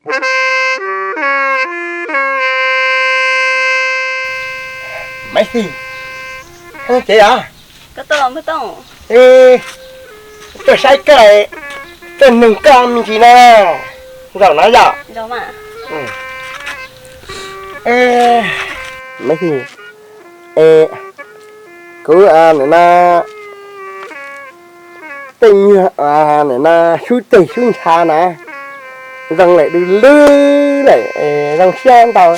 Maiv Xis, ces os, tuaj saib koj, tuaj nug koj me ntsis no, zaum no yom. Maiv Xis, kuv nim no tej nyuag nim no sub teg sub ntsha na, zoo lawm du lug lawm, zoo siab ntau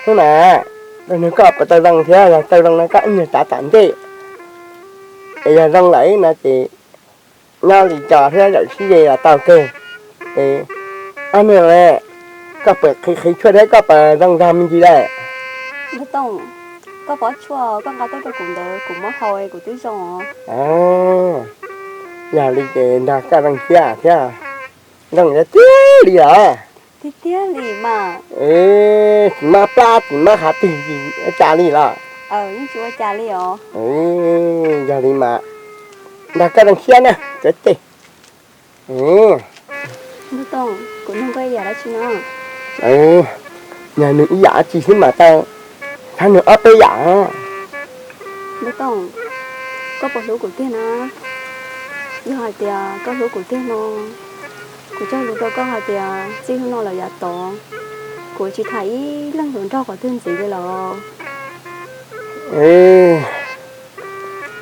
xwb na. Tuaj nug koj puas tau zoo thiab, yog tau zoo no koj ib nyuag tsav tom ntej, es yog zoo lawm no ces nyob li co thiab zawm sib ze los tau kawg. Es ob niag, koj puas qhis qhis tshuaj thiab koj puas zoo zog me ntsis lawm? Npawg Tooj, koj pob tshuaj koj nqa tuaj rau kuv ntawd kuv muab haus kuv twb zoo os. Yog li ces nrog koj zoo siab thiab, zoo tiag tiag li os. Tiag tiag li mas. Tsis muaj plab tsis muaj qhov twg ua cas li los? Yeej tsis ua cas li os. Yog li mas nrog koj zoo siab na, tsuav ceg. Npawg Tooj, kuv nug koj ib yam dab tsi no? Yog nug ib yam dab tsi xwb mas tau thab nug ob peb yam. Npawg Tooj, koj puas hlub kuv tiag na? Yog hais tias koj hlub kuv tiag no, kuv cog lus rau koj hais tias txij hnub no lawm yav tod, kuv tsis tham ib leej hluas nraug qhov twg ntxiv li los.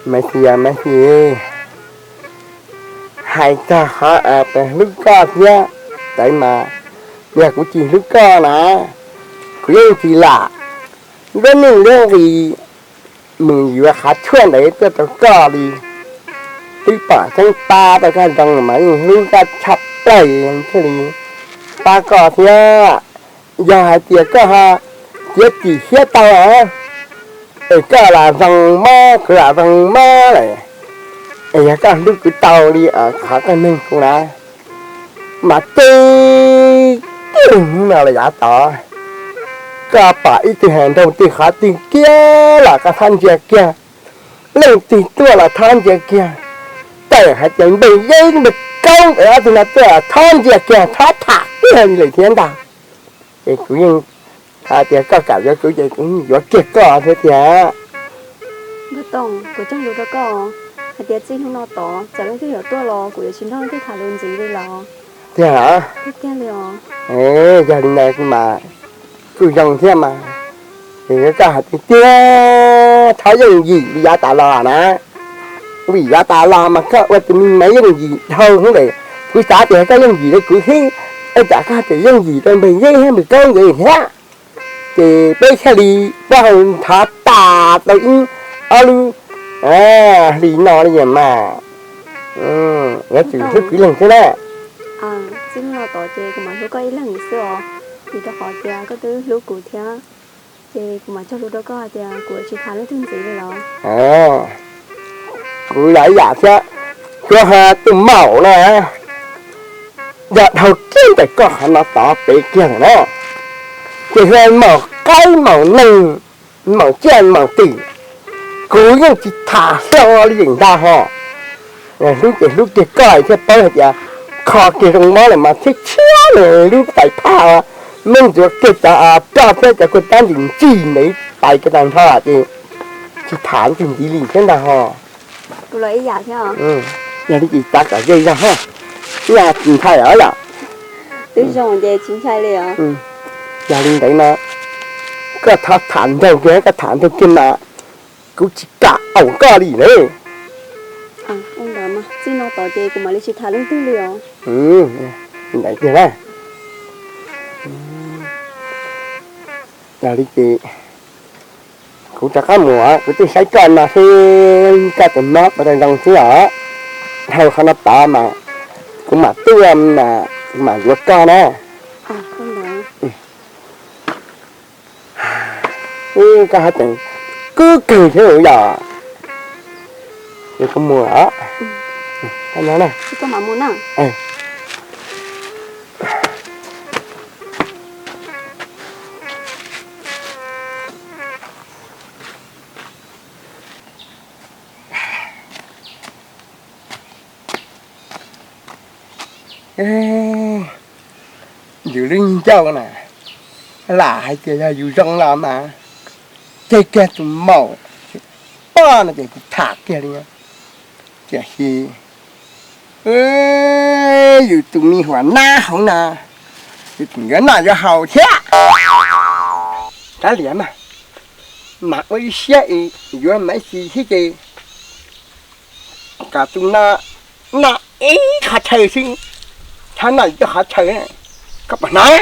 Maiv Xis, Maiv Xis, hais txog qhov hlub koj thiab ntawd mas, yog kuv tsis hlub koj na, kuv yeej tsis lam lub neej lub nqis mus yuav qhov tshuaj ntawd tuaj rau koj li. Twb pom tseeb pab tau koj zoo mas yeej hlub koj tshaj plaws thiaj li pab koj thiab. Yog hais tias koj ho txiav txim siab tau, es koj lam zoo mob kuv lam zoo mob lawm, es yog koj hlub kuv tau li qhov koj neeg kuv na, mas txij hnub no los yav tod, koj pom ib tug hais nraug twg qhov twg kiag los koj txhob ntsia kiag, leej twg tuaj los txhob ntsia kiag, txawm hais tias npawg Yeeb npawg Koob es ob tug no tuaj los txhob ntsia kiag txhob tham kiag li lawm thiab ntag. Ces kuv yeej hais tias koj kam yuav kuv ces kuv yuav kiag koj thiab tiag. Npawg Tooj, kuv cog lus rau koj hais tias txij hnub no tod txawm leej twg yuav tuaj los kuv yuav tsis nrog leej twg tham lus ntxiv li los. Tiag los? Tiag tiag li os. Yog li ntawd mas kuj zoo thiab mas. Ces koj hais tiag tiag, txhob yooj yim li yav tas los na. Vim yav tas los mas koj ua tus me me yooj yim dhau xwb lawm. Kuv xav tias koj yooj yim rau kuv xwb, ua cas koj hais tias yooj yim rau npawg Yeeb thiab npawg Koob nkawd thiab. Ces peb thiaj li puab hau ntxhov tas tau ib ob lub hlis no li mas. Yuav tsum hlub kwv leeg thiab na. Txij hnub no tod ces kuv mam hlub koj ib leeg xwb os, vim rau qhov tias koj twb hlub kuv thiab, ces kuv mam cog lus rau koj hais tias kuv yuav tsis tham leej twg ntxiv li los. Kuv yog ib yam thiab, kuv ho tus maum no yog dhau kiag ntawm koj qhov no tod pem kiag lawm na, ces yog maum qaib maum neeg, maum tsiaj maum twm, kuv yeej tsis tham hlo li lawm ntag ho. Hlub ces hlub kiag koj thiaj paub hais tias kho kiag zoo mob lawm mas thiab tshiab nws lub pais phaj, muab ntxuav kiag cov roj thiab cov kua tab ntsis ntsig ntev pais kiag tag nrho ces tsis tham leej twg ntxiv li thiab ntag ho. Yog li ces txav kom ze zog ho, ntshai os yom. Twb zoo ces tsis ntshai li os. Yog li ntawd no, koj thov tham nraug kiag, koj tham nraug kiag mas kuv tsis kam aum koj li na. Txij no tod ces kuv mam li tsis tham leej twg li os. Ntawd tiag na. Yog li ces kuv rov qab mus, kuv twb saib koj no xwb, koj tus mob puas tau zoo xwb os. Dhau qhov no tod mas kuv mam tuaj, kuv mam yuav koj na. Koj hais tseem kub kawg thiab yom. Ces kuv mus os. Yus lub ncauj na, lam hais tias yog yus zoo los mas, ces kiag tus maum poj no ces kuv tham kiag li. Tiam sis yus tus me huam nab hauv no, yus tseem yuav noj yuav haus thiab. Kav liam mas, mas ua ib siab es yuav mas ib txhis thiab ces kom tus no noj ib qhov chaw xwb, txhob noj cov qhov chaw, koj puas hnov?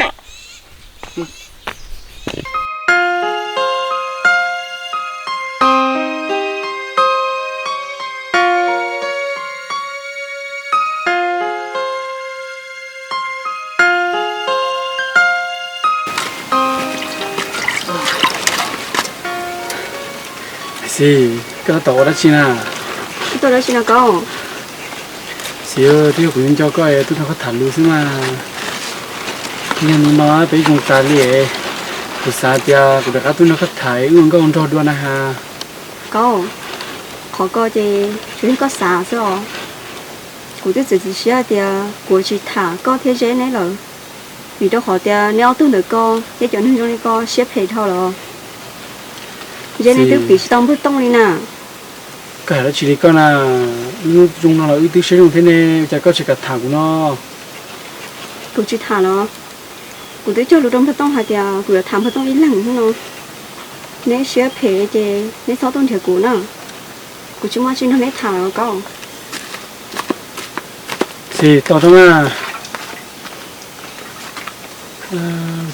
Xis, koj tab tom ua dab tsi na? Tab tom ua dab tsi no koj? Xis, twb yog kuv nco koj es tuaj nrog koj tham lus xwb mas. Yog nim no peb zoo tas li, kuv xav tias kuv rov qab tuaj nrog koj tham wb ua nkauj nraug dua na has. Koj, qhov ko ces tsuas yog koj xav xwb os. Kuv twb txiav txim siab tias kuv tsis tham koj thiab Zeb neb lawm, vim rau qhov tias neb ob tug ntawm ko thiab cov neeg zoo li ko siab phem dhau lawm. Zeb neb twb piv tsis tau Npawg Tooj li na. Koj hais dab tsi li koj na? Wb zoo no los wb twb siab zoo thiab ne, ua cas koj tsis kam tham kuv no? Kuv tsis tham los? Kuv twb cog lus rau Npawg Tooj hais tias kuv yuav tham Npawg Tooj ib leeg hnub no. Neb siab phem ces neb txhob tuaj nrhiav kuv na. Kuv tsis muaj tsis nrog neb tham los koj. Xis, tos rau na.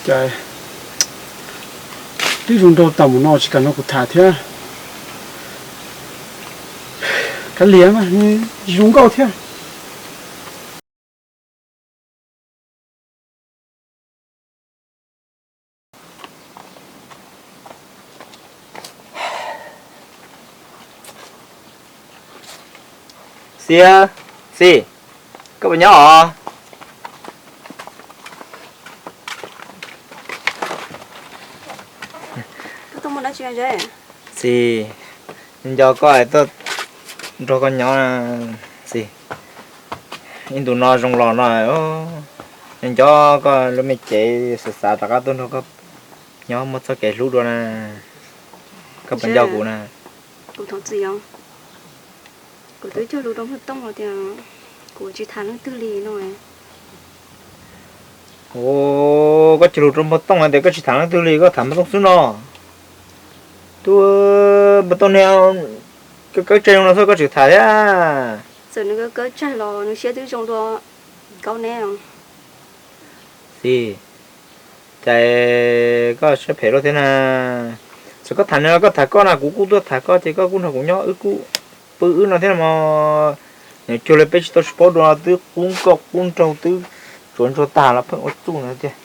Cas twb zoo nraug tas mus no tsis kam nrog kuv tham thiab. Kav liam mas, tsis zoo nkauj thiab. Xis, Xis, koj puas nyob os? Xis, nco koj tuaj nrog koj nyob, Xis. Ib ntus no zoo los no, nco koj lub me cev xav xav rov qab tuaj nrog koj nyob muaj txoj kev hlub dua na. Koj puas nco kuv na? Kuv thov txim os. Kuv twb cog lus rau Npawg Tooj hais tias kuv tsis tham leej twg li no. Koj cog lus rau Npawg Tooj hais tias koj tsis tham leej twg li, koj tham Npawg Tooj xwb no. Twb Npawg Tooj niag kawb tsag zoo no xwb koj tseem tham thiab. Txawm nws kawb tsag los nws siab twb zoo dua koj ne. Xis, cas koj siab phem luaj thiab na? Txawm koj tham nws los koj tham koj na, kuv kuj tuaj tham koj ces koj kuj nrog kuv nyob wb kuj pw wb no thiab no. Nws cuag li peb tsis tau tsis paub dua twb qub nkauj qub nraug twb tsuav ntsuag tag los pheej ua txuj no tiag.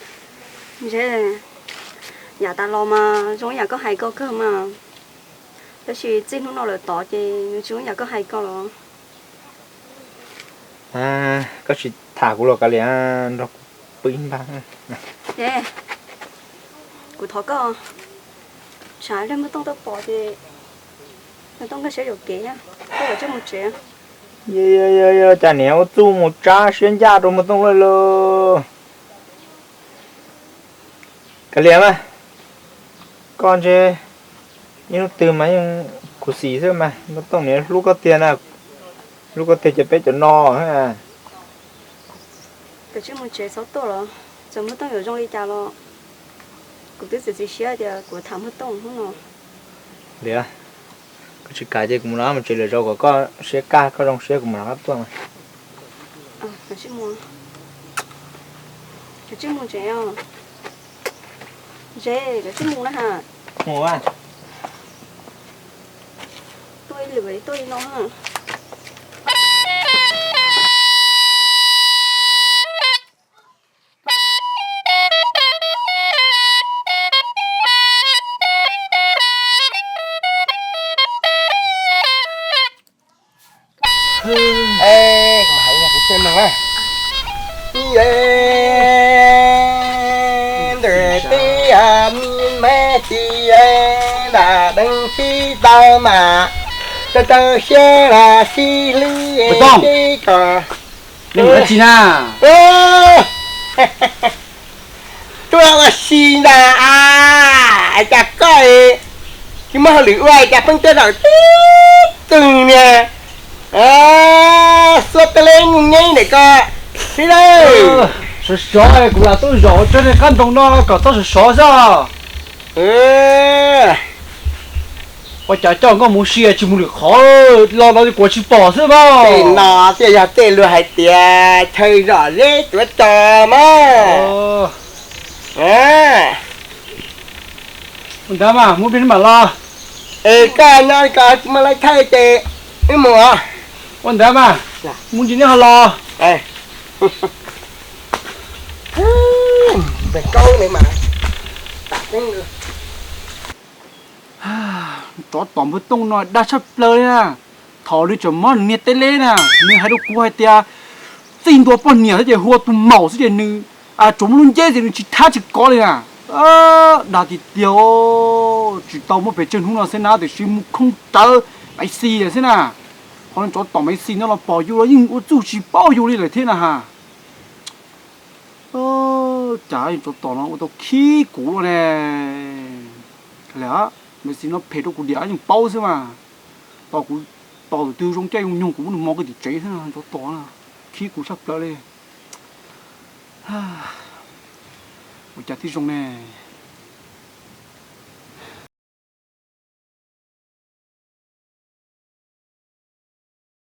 Yav tas los mas zoo ib yam koj hais ko kawg mas, tab sis txij hnub no lawm tod ces nws tsis zoo ib yam koj hais ko los. Koj tsis tham kuv los kav liam, nrog kuv pw ib npag. Kuv thov koj, tsam ib pliag Npawg Tooj tuaj pom ces Npawg Tooj nkag siab yuam kev, koj yuav tsij mus tsev. Cas niam ua txuj mus tsab siab ncaj rau Npawg Tooj lawm lauj. Kav liam mas, koj ntshe ib hnub twg mas yeej khuv xim xwb mas, Npawg Tooj niam hlub koj tiag na, hlub koj tiag ces peb cov no. Koj tsij mus tsev txhob tuaj los, txawm Npawg Tooj yuav zoo li cas los kuv twb txiav txim siab tias kuv tham Npawg Tooj hnub no. Liam, koj tsis kam ces kuv mus no mus tsev lwm zaus kom koj siab kaj koj zoo siab kuv mam rov qab tuaj mas. Koj tsij mus tsev os. Ze, koj tsij mus na ha. Mus a. Tuaj ib lwm tuaj li no. Ntawm teb me me ti nram deev tib tau mas, rau rau siab los sib hlub sib kom. Tuaj ua si ntag a, cas koj tsis muaj hauj lwm ua cas pheej tuaj zaum tib tug niag xuab teb leb nyuj nyeb ntawm ko thiab lauj. Sov sov, kuv lam tuaj zaum tso niag qab ntoo no kom txhob sov sov xwb. Ua cas coj nkauj mus si tsis mus lwm qhov, los no kuv tsis pom xwb mas. Tej no thiaj yog tej luag hais tias chaw zom zeb tuav ros mas. Ua ntawd mas mus pem mam los. Es koj nyob ko tsis muaj lawv thawj ces wb mus. Ua ntawd mas mus ntsis neb ho los. Tsov tom npawg Tooj no dag tshaj plaws li na. Thaum nws tseem mob nws niag teb leb na, nws hais rau kuv hais tias txij ntua poj niam xwb ces hu ua tus maum xwb ces nws tsuas muaj lub nceb ces nws tsis thab tsis kov li na. Dag tiag tiag, tsis tau muaj pes tsawg hnub no xwb na, tiam sis mus khoo rawv Maiv Xis lawm xwb na. Qhov no tsov tom Maiv Xis no los pom yus los yeej ua txuj tsis paub yus li lawm thiab na ha. Cas tsov tom no ua tau khib kuv ua ne. Maiv Xis no phem rau kuv diam yeej paub xwb mas. Tos kuv, tos tus twg zoo caij zoo nyoog kuv muab nws mos kiag tim tsev xwb, tsov tom na, khib kuv tshaj plaws li. Ua cas thiaj zoo ne?